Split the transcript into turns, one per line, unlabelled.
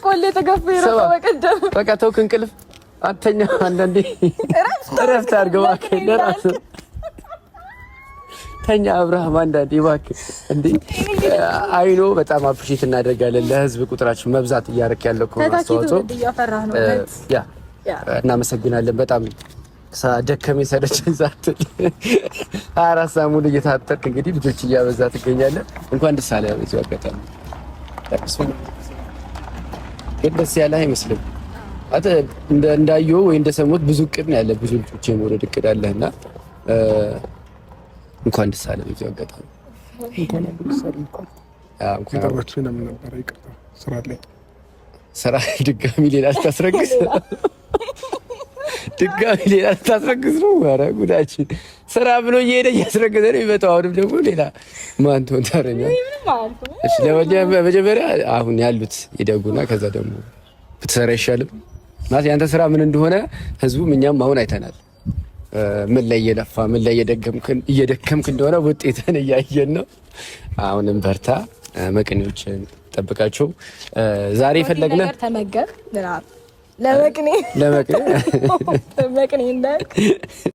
ቆሌ ተገፎ ይሮጠው በቀደም።
በቃ ተውክ፣ እንቅልፍ አተኛ። አንዳንዴ እረፍት አድርገው እባክህ፣ ለራስህ ተኛ አብርሃም፣ አንዳንዴ እባክህ። እንዴ አይኖ በጣም appreciate እናደርጋለን። ለህዝብ ቁጥራችን መብዛት እያደረክ ያለው ከሆነ አስተዋጽኦ yeah እናመሰግናለን። በጣም ደከመኝ ሰለቸኝ ሳትል 24 ሰዓት ሙሉ እየታጠርክ እንግዲህ ልጆች እያበዛ ትገኛለህ። እንኳን ደስ አለህ። በዚሁ አጋጣሚ ግን ደስ ያለህ አይመስልም። አንተ እንዳየሁ ወይ እንደሰሙት ብዙ እቅድ ነው ያለ፣ ብዙ ልጆች የመውለድ እቅድ አለህና እንኳን ደስ አለህ። በዚሁ አጋጣሚ
እንኳን ደስ አለህ። እንኳን የጠራችሁኝ ለምን ነበረ? ይቅርታ ስራ አለኝ።
ስራ ድጋሚ ሌላ ልታስረግዝ፣ ድጋሚ ሌላ ልታስረግዝ ነው። ኧረ ጉዳችን! ስራ ብሎ እየሄደ እያስረገዘ ነው የሚመጣው። አሁንም ደግሞ ሌላ ማን ትሆን ታረኛ? እሺ ለመጀመሪያ አሁን ያሉት ይደጉና ከዛ ደግሞ ብትሰራ አይሻልም? ማለት ያንተ ስራ ምን እንደሆነ ህዝቡም እኛም አሁን አይተናል። ምን ላይ እየለፋ ምን ላይ እየደከምክ እንደሆነ ውጤትን እያየን ነው። አሁንም በርታ፣ መቅኔዎችን ጠብቃቸው። ዛሬ የፈለግነህ
ተመገብ ለመቅኔ
ለመቅኔ
መቅኔ እንዳልክ።